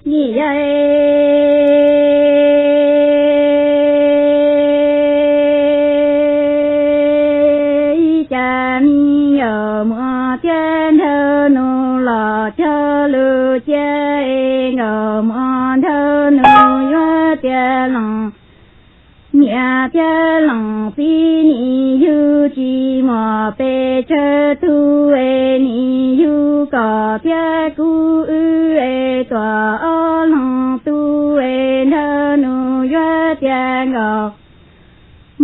Nim yog ib cas me nyuam muam thiab nraug nus los cog lus cia es nkauj muam nraug nus yuav tiav lees. Niam thiab leej txiv nim yug tsis muaj pes tsawg tug es nim yug koj thiab kuv wb es tuaj ob leeg tub es nraug nus yuav tiav nkauj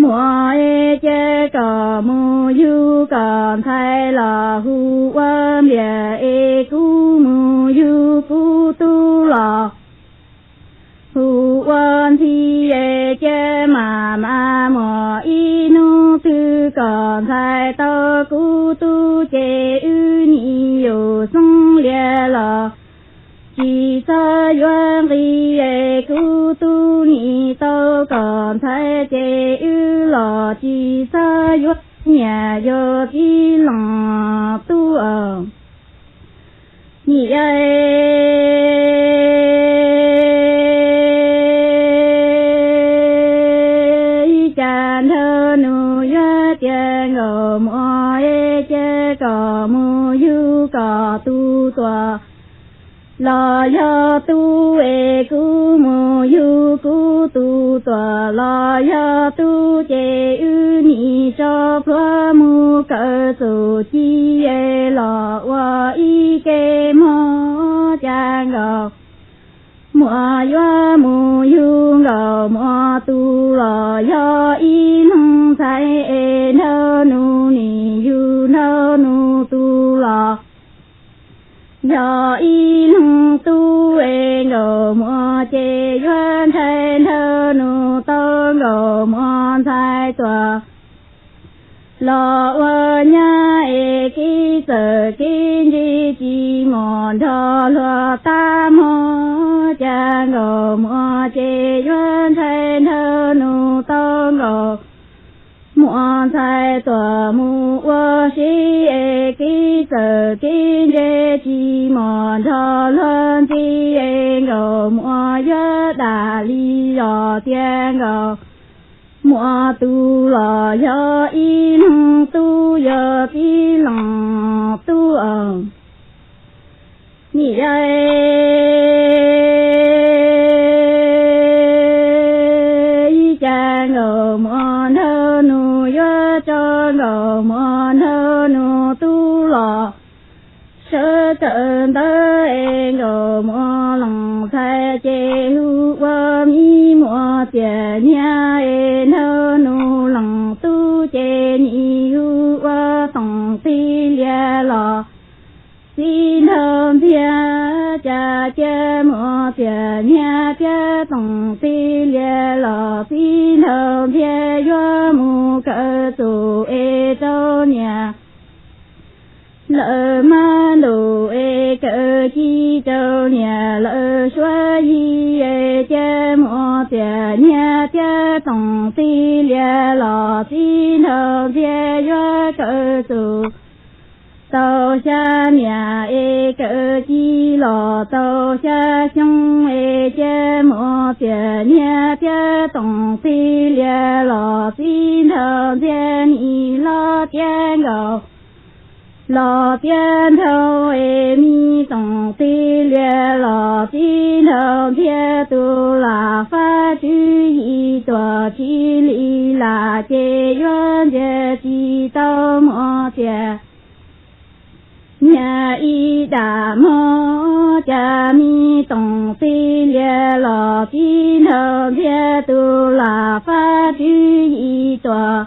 muam es cia koj mus yug koj ntxhais los hu ua Npias es kuv mus yug kuv tub los hu ua Ntxhi es cia maj mam muaj ib hnub twg koj ntxhais tau kuv tub ces wb nim yuav xeeb lias los tsis txhob yuav nqi es kuv tub nim tau koj ntxhais ces wb los tsis txhob yuav nyiaj yuav txiv leej tub. Nim yog ib cas nraug nus yuav tiav nkauj muam es cia koj mus yug koj tub tuaj los yog tub es kuv mus yug kuv tub tuaj los yog tub ces wb nim tso plhuav mus kawm txuj ci es los ua ib ke mog cas nkauj muam yuav mus yug nkauj muam tub los yog ib leeg ntxhais es nraug nus nim yug nraug nus tub los yog ib leeg tub es nkauj muam ces yuav ntshai nraug nus tau nkauj muam ntxhais tuaj los ua nyab es kev txawj kev ntse tsis muaj nrog luag tab mog cas nkauj muam ces yuav ntshai nraug nus tau nkauj muam ntxhais tuaj mus ua si es kev txawj kev ntse tsis muaj nrog luag ntxhi es nkauj muam yuav dam li los tias nkauj muam tub los yog ib leeg tub yog txiv leej tub. Nim yog ib cas nkauj muam nraug nus yuav tso nkauj muam nraug nus tub los sawv kawm ntawv es nkauj muam leej ntxhais ces hu ua me muam Txiaj Nyiag es nraug nus leej tub ces nim hu ua Toom Txiv Lias los txiv nraug Ntxiag. Cas cia muam Txiaj Nyiag thiab Toom Txiv Lias los txiv nraug Ntxiag yuav mus kawm txuj es rau niam lawv mab ntuj es kawm ci rau niam lawv suav yig es cia muam Txiaj Nyiag thiab Toom Txiv Lias los txiv nraug Ntxiag yuav kawm txuj tau xya niam es kawm ci los tau xya xyoo es cia muam Txiaj Nyiag thiab Toom Txiv Lias los txiv nraug Ntxiag nim los tiav nkauj los tiav nraug es me Toom Txiv Lias los txiv nraug Ntxiag tus lam fab tswv yim tuaj tsis li lam ces yuav ntxias tsis tau muam Txiaj Nyiag ib dam mog. Cas me Toom Txiv Lias los txiv nraug Ntxiag tus lam fab tswv yim tuaj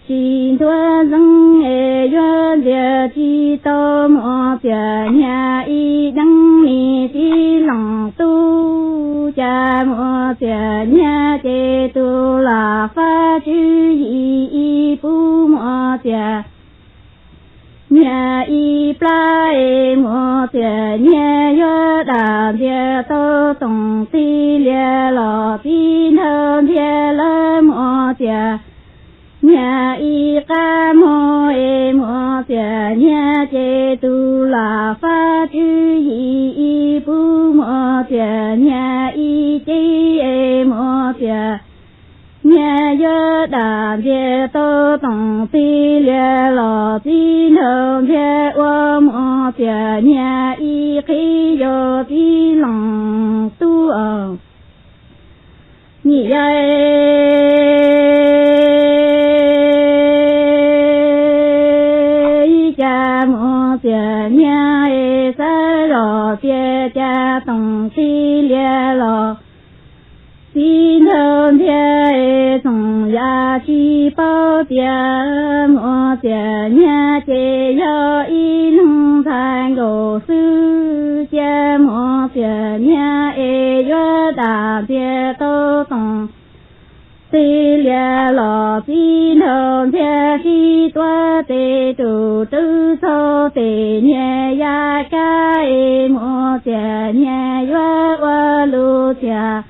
tsis ntuav ntxeev es yuav ntxias tsis tau muam Txiaj Nyiag ib deev li txiv leej tub. Cas muam Txiaj Nyiag ces tus lam fab tswv yim ib pub muam Txiaj Nyiag ib plab es muam Txiaj Nyiag yuav dam ntxias tau Toom Txiv Lias los txiv nraug Ntxiag lawv muam Txiaj Nyiag ib qab mog es muam Txiaj Nyiag ces tus lam fab tswv yim ib pub muam txias nyiag ib ceg es muab txias nyiag yuav dam ntxias tau toom txij lias los txij nraug ntxiag ua muab txias nyiag ib qhib yog txij loos tub os. Nim yog ib cas muab txias nyiag es xav zoj txias cas toom txij lias los txij nraug ntxiag es txoov yam tsis paub tias muab txias nyiag ces yog ib leeg ntxhais nkaus xwb. Cia muab txias nyiag es yuav dam ntxias tau toom txij lias los txij nraug ntxiag sib tuav tes rau rau txog tes niag yaj kab es muab txias nyiag yuav ua lub txias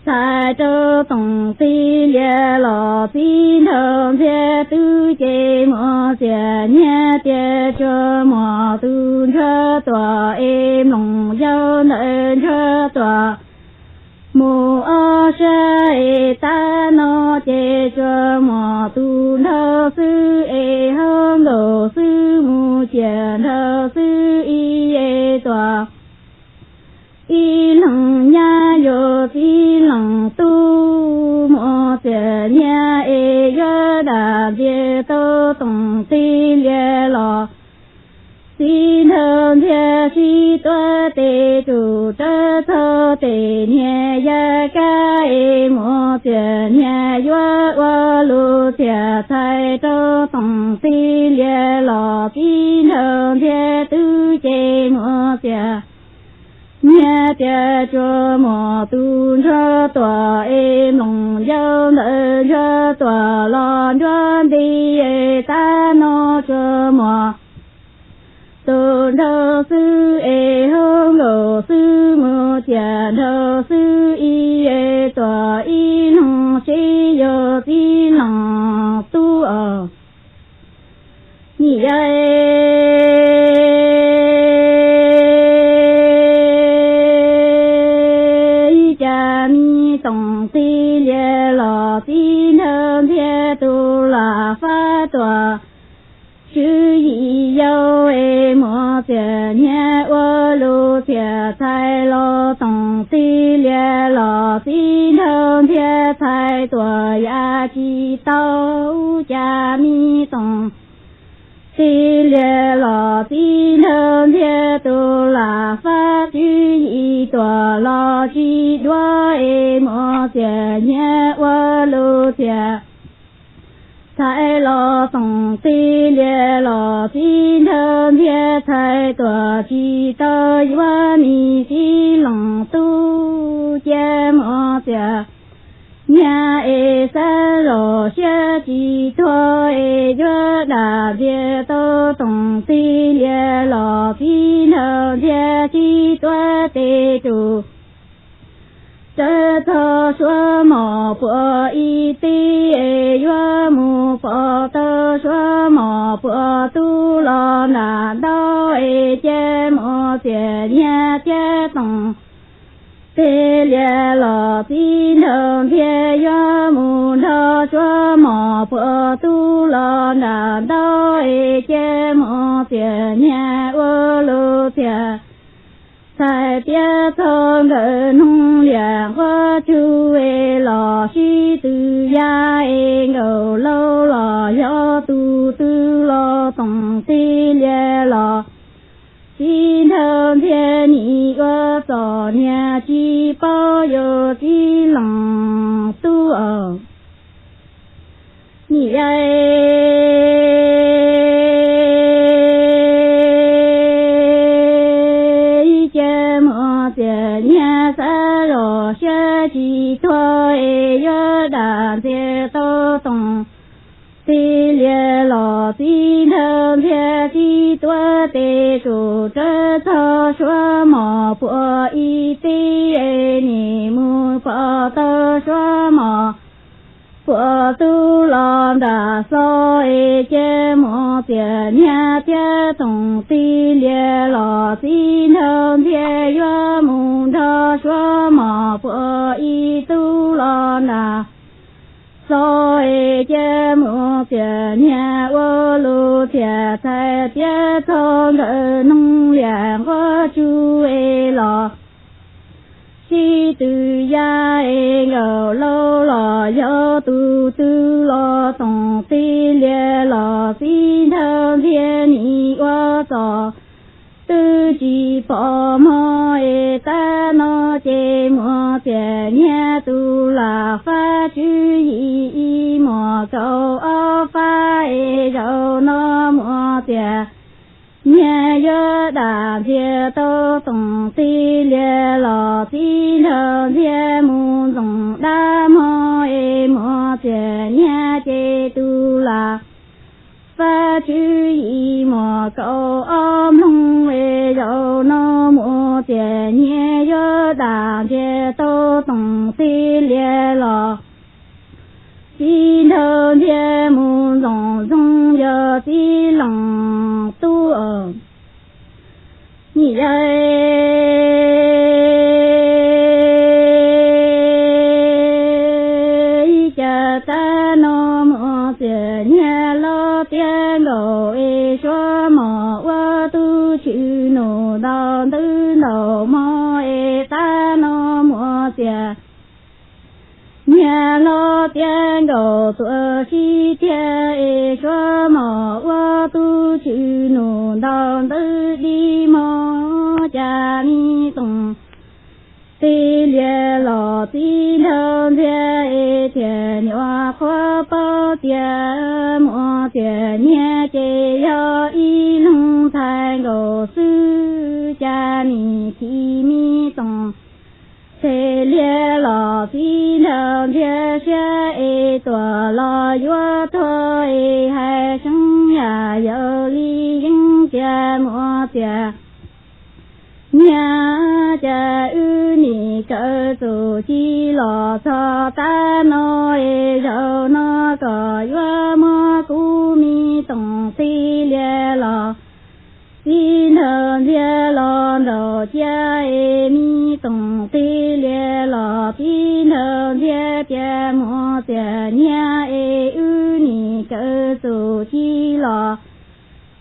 txhais rau toom txij lias los txij nraug ntxiag twb ces muab txias nyiag tias tsuas muaj tus ntsuag tuam es mloog yau ntawm ntsuag tuam mus ob sab es tab no ces tsuas muaj tus nraug xwb es hauv nkaus xwb mus ciam nraug xwb ib es tuam ib leeg nyab yuav txij loos tub. Muab txias nyiag es yuav dam ntxias tau toom txij lias los txij nraug ntxiag sib tuav tes rau rau txog tes niag yaj kab es muab txias nyiag yuav ua lub txias txhais rau toom txij lias los txij nraug ntxiag twb ces muab txias nyiag tias tsuas muaj tus ntsuag tuam es mloog yau ntawm ntsuag tuam los nruab nti es tab no tsuas muaj tus nraug xwb es hauv nkaus xwb mus ciam nraug xwb ib es tuam ib leeg sib yuav txij loos tub os. Nim yog ib cas me toom txij lias los txij nraug ntxiag tus lam fab tuam tswv yim yau es muab txias nyiag ua lub txias txhais los toom txij lias los txij nraug ntxiag txhais tuam yam tsis tau cas me toom txij lias los txij nraug ntxiag tus lam fab tswv yim tuam los tsis duav es muab txias nyiag ua lub txias txhais los toom txij lias los txij nraug ntxiag txhais tuam tsis tau yuav me txij loos tub. Cia muab txias nyiag es xav zoj siab tsis tuag es yuav dam ntxias tau toom txij lias los txij nraug ntxiag sib tuav tes rau rau txog suab mom puas ib tib es yuav mus pom tau suab mom puas tub los nram ntaub es cia muab txias nyiag thiab toom txij lias los txij nraug ntxiag yuav mus nrog suab mom puas tub los nram ntaub es cia muab txias nyiag ua lub txias txhais piav txog nkawm noog liam nquab tsug es los sib tw yam es nkawm laus los yog tus twg los toom txij lias los txij nraug ntxiag nim ua txom nyem tsis paub yuav txij loos tub os. Nim yog ib ce muaj txias nyiag xav zoj siab tsis tuag es yuav dam ntxias tau toom txij lias los txij nraug ntxiag sib tuav tes rau rau txog suab mom puas ib tib es nim mus pom tau suab mom Puab tub los nram xo es ces muaj txiam nyiag thiab toom tij lias los txiv nraug ntxiag yuav mus nrog suav mom puab ib tub los nram xo es ces muaj txiam nyiag ua lus txiam txhais tias txog nkawm noog liam nquag tsuj es los sib tw ya es nkawm laus los yog tus twg los toom tij lias los txiv nraug ntxiag nim ua txom twb tsis pom mog es tab no ces muaj txiam nyiag tus lam fab tswv yim ib muam kaum ob fab es zaum no muaj txiam nyiag yuav dam ntxias tau toom tij lias los txiv nraug ntxiag mus ntxoov dab mog es muaj txiam nyiag ces tus lam fab tswv yim muam kaum ob mloog es zaum no muaj txiam nyiag yuav dam ntxias tau toom tij lias los txiv nraug ntxiag mus ntxoov ntxoo yog txiv loos tub. Nim yog ib cas tab no muaj txiam nyiag los tiav nkaus es suav mom ua tub tswv num ntaus ntawv ntaus mog es tab no muaj txiam nyiag los tiav nkaus tuaj sib tiag es suav mom ua tub tswv num ntaus ntawv dib mog cas me toom tij lias los txiv nraug ntxiag es thiaj nyuam qhuav paub tias muaj txiam nyiag ces yog ib leeg ntxhais nkaus xwb cas nim khi me toom tij lias los txiv nraug ntxiag siab es tuam los yuav tuag es hais seeb yam yawg li yeeb tias muaj txiam nyiag cas wb nim kawm txuj ci los txog tab no es zaum no kom yuav muab kuv me toom tij lias los txiv nraug ntxiag los nraum cia es me toom tij lias los txiv nraug ntxiag tias muaj txiam nyiag es wb nim kawm txuj ci los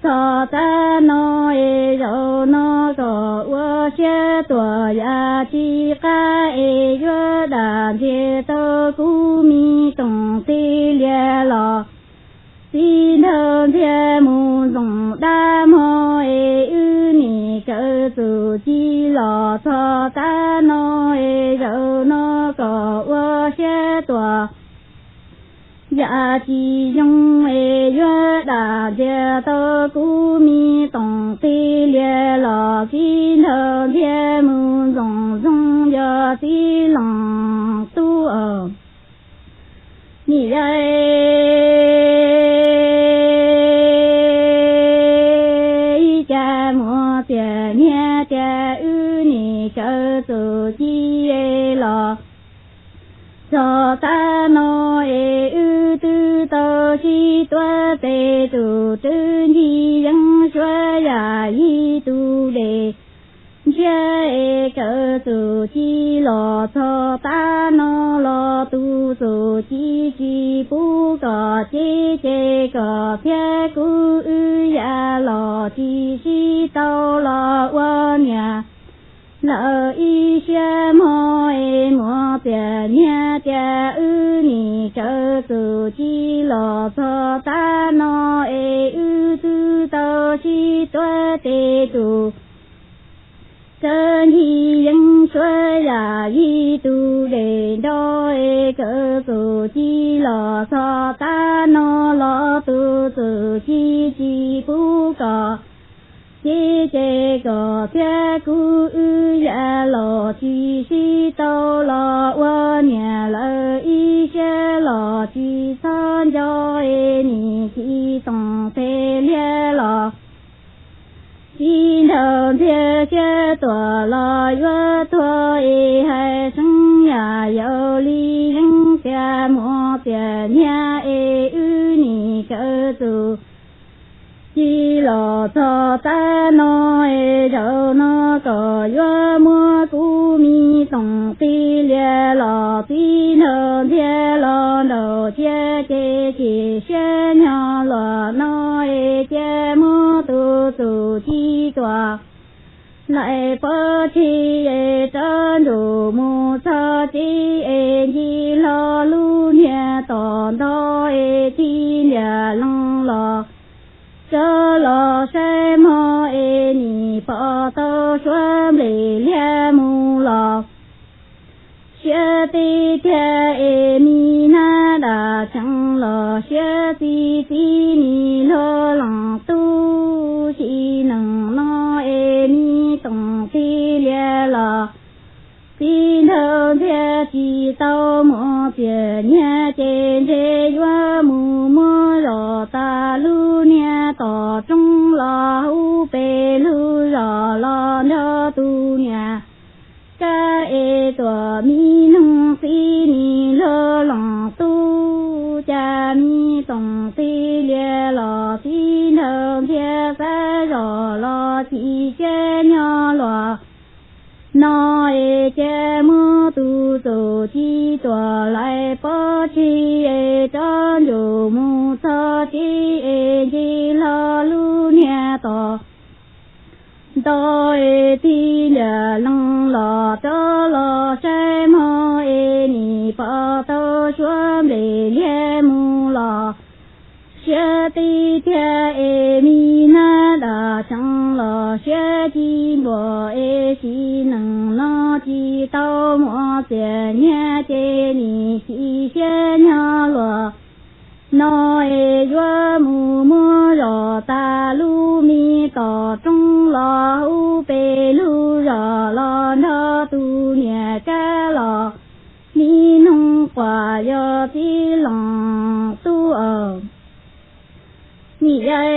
txog tab no es zaum no kom ua siab tuam yam tsis qab es yuav dam ntxias tau kuv me toom tij lias los txiv nraug ntxiag mus ntxoov dab mog es wb nim kawm txuj ci los txog tab no es zaum no kom ua siab tuam yam tsis zoo es yuav dam ntxias tau kuv me toom tij lias los txiv nraug ntxiag mus ntxoov ntxoo yog txiv loos tub. Nim yog ib cas muaj txiam nyiag tias wb nim kawm txuj ci los txog tab no es wb twb tau sib tuav tes tus rwg ncig yeeb suav yam yig tus dej ntshiab es kawm txuj ci los txog tab no los tus txuj ci tsis pub kom cev ces kom thiab kuv wb yam los tsis sib tau los ua niam lawv ib siab mog es muaj txiam nyiag tias wb nim kawm txuj ci los txog tab no es wb twb tau sib tuav tes tus rwg ncig yeeb suav yam yig tus dej nro es kawm txuj ci los txog tab no los tus txuj ci tsis pub kom cev ces kom thiab kuv wb yam los tsis sib tau los ua niam lawv ib siab los tsis txhob nco es nim ci toom tij lias los txiv nraug ntxiag siab tuam los yuav tuag es hais seeb yam yawg li yeeb tias muaj txias nyiag es wb nim sawv txuj ci los txog tav no es zaum no kom yuav muab kuv me toom tij lias los txiv nraug ntxiag los nraug cia ces chim siab nyog luag no es cia muab tus txuj ci tuam laim pov tseg es rov ntsum mus txog tsev es ncig hlo lub niag tom ntoj es tij lias lees los rov los saib mog es nim pom tau suab nplej liab mus los siab teb tiag es me nab dam tseev los siab txi txiv nim luag leej tub sim neej no es me toom tij lias los txiv nraug ntxiag tsis tau muaj txiag nyiag ces ntshe yuav mus muab zom tas lub niag tom roob los hauv pes lug zom los nrog tus niam kab es tuam me noog txiv nim luag leej tub cas me toom tij lias los txiv nraug ntxiag xav zom los chim siab nyog luag no es cia muab tus txuj ci tuam laim pov tseg es rov ntsum mus txog tsev es ncig hlo lub niag tom ntoj es tij lias lees los rov los saib mog es nim pom tau suab nplej liab mus los siab teb tiag es me nab dam tseev los siab ci npua es sim neej no tsis tau muaj txiag nyiag ces nim chim siab nyog luag no es yuav mus muab zom tas lub me tom roob los hauv pes lug zom los nrog tus niam kab los me noog quas yog txiv leej tub aw. Nim yog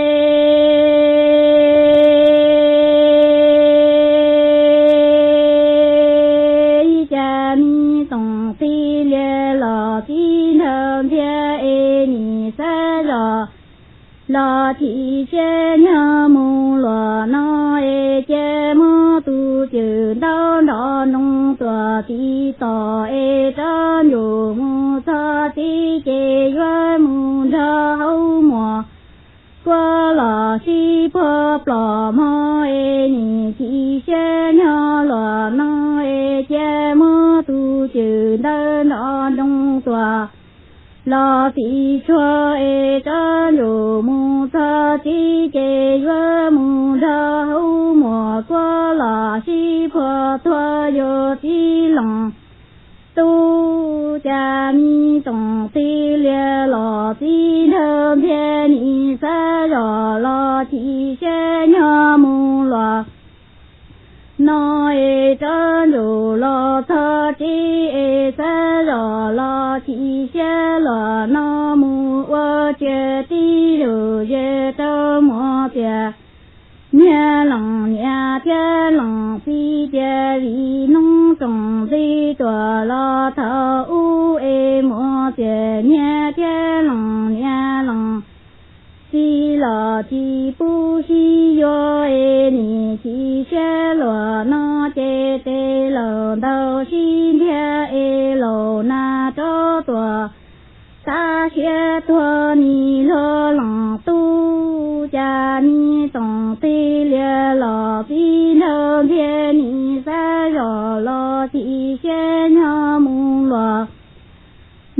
ib cas me toom tij lias los txiv nraug ntxiag es nim xav zom los chim siab nyog mus luag no es cia muab tus cwm ntaub nrov nroo tuam txiv tom es rov ntsum mus txog tsev ces yuav mus nrog hauv muas kuab los sib puag plom mog es nim chim siab nyog luag no es cia muab tus cwm ntaub nrov nroo tuam los txiv tshuag es rov ntsum mus txog tsev ces yuav mus nrog hauv muas kuab los sib puag tuag yug txiv leej tub cas me toom tij lias los txiv nraug ntxiag nim xav zom los chim siab nyog mus luag no es rov ntsum los txog tsev es xav zom los chim siab luag no mus ua tsiaj tib lug ze rau muas txias nyiag leej niam thiab leej txiv tias vim noob tsoom ntxig tuam los thaum ub es muas txias nyiag thiab leej niam leej txiv los tsis pub sib yuav es nim chim siab luag no ces tes laus ntaus sib ntiag es laus nas rov tuam tab siab tuag nim luag leej tub cas me toom tij lias los txiv nraug ntxiag nim xav zom los chim siab nyog mus luag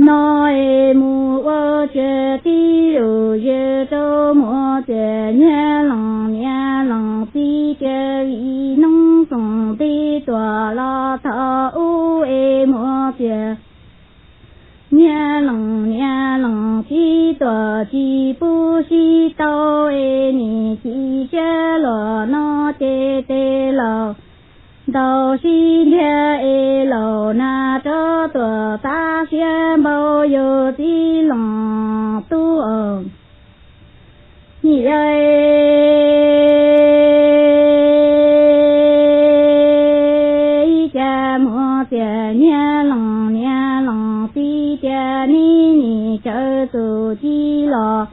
no es mus ua tsiaj tib lug ze rau muas txias nyiag leej niam leej txiv tias vim noob tsoom ntxig tuam los thaum ub es muas txias nyiag leej niam leej txiv tuam tsis pub sib tau es nim chim siab luag no ces tes laus ntaus sib ntiag es laus nas rov tuam tab siab npaum yug txiv leej tub aw. Nim yog ib cas muas txias nyiag leej niam leej txiv tias neb nim los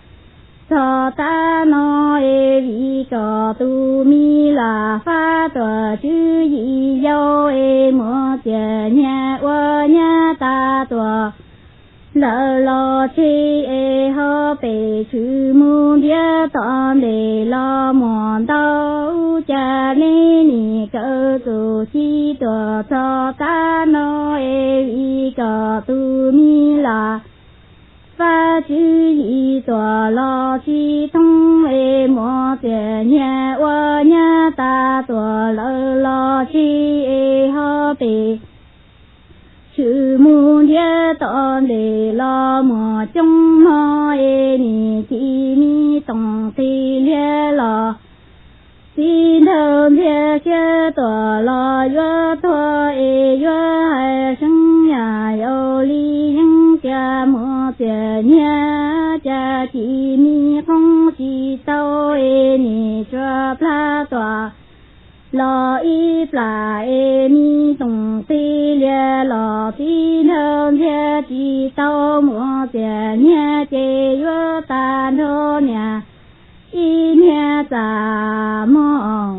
txog tab no es vim kom tus me lam fab tuam tswv yim yau es muaj tias nyab ua nyab tas tuam lawm los tseg es ho pem tshwm mus ntiab tom ntej los muaj ntau cas nej nim kawm txuj ci tuam txog tab no es vim kom tus me lam fab tswv yim tuam los tsis thoob es muaj tias nyab ua nyab tas tuam lawm los tseg es ho pem tshwm mus ntiab tom ntej los muaj coob hmo es nim ci me toom tij liab los txiv nraug ntxiag siab tuam los yuav tuag es yuav hais seeb yam yau li yeeb tias muaj tias nyab cas ci me qoob tsis tau es nim tsuas plab tuam los ib plam es me toom tij liab los txiv nraug ntxiag tsis tau muaj tias nyab ces yuav tag nrho niam ib niag txaj muag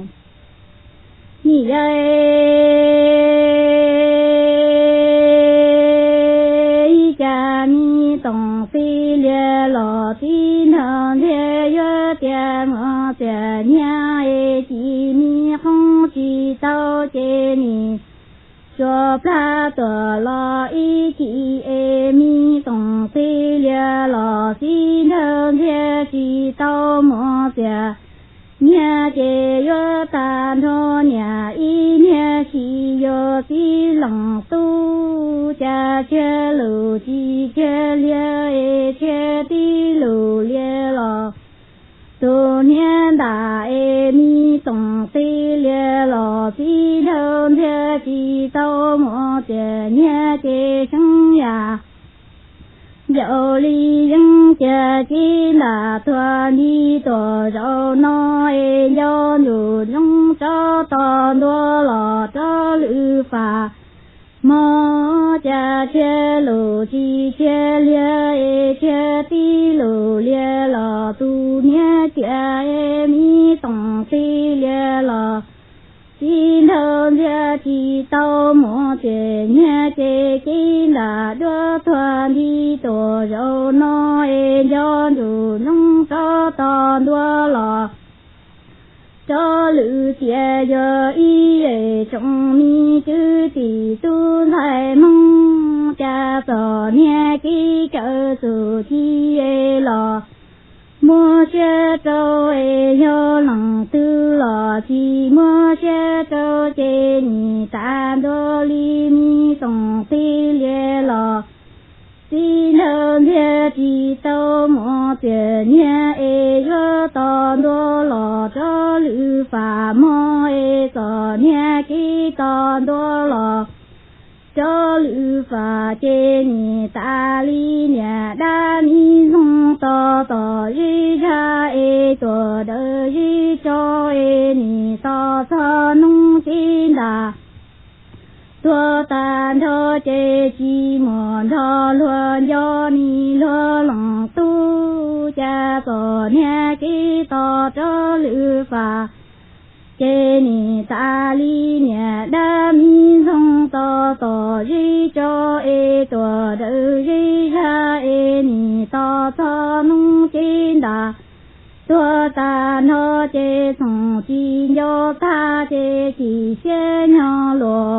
nim yog ib cas me toom tij liab los txiv nraug ntxiag yuav tias muaj tias nyab es ci me qoob tsis tau ces nim tsuas plab tuam los ib ci es me toom tij liab los txiv nraug ntxiag tsis tau muaj tias nyab ces yuav tag nrho niam ib niag tsis yog txiv leej tub cas tshiab lus tsis tshiab liag es tshiab tib lus liab los tus niag ntam es me toom tij liab los txiv nraug ntxiag tsis tau muaj tias nyab ces seeb yam yau li yeeb tias ci ntam tuag nti tuam zaum no es nco ntsuj ntsoov tso tog ntua los rov lwm fam hmo cas tshiab lus tsis tshiab liag es tshiab tib lus liab los tus niag tias es me toom tij liab los txiv nraug ntxiag tsis tau muaj tias nyab ces ci ntam duab tuag nti tuam zaum no es nco ntsuj ntsoov tso tog ntua los rov lwm tias yog ib es tsoom me cwj tij tub ntxhais Hmoob cas txom nyem kev kawm txuj ci es los muab siab rau es yog leej twg los tsis muab siab rau ces nim tas ntua li me toom tij liab los txiv nraug ntxiag tsis tau muaj tias nyab es yuav tos ntua los rov lwm fam hmo es txom nyem kev tos ntua los rov lwm fam ces nim tas li niam dab mi ntxoog tos tom zeb zag es tuam dawm zeb tso es nim tos txog hnub ci ntam tuag tag nrho ces tsis muaj nrog luag nco nim luag leej tub cas txom nyem kev tos rov lwm fam ces nim tas li niam dab mi ntxoog tos tom zeb tso es tuam dawm zeb zag es nim tos txog hnub ci ntam tuag tag nrho ces txoom ci nco tag ces chim siab nyob luag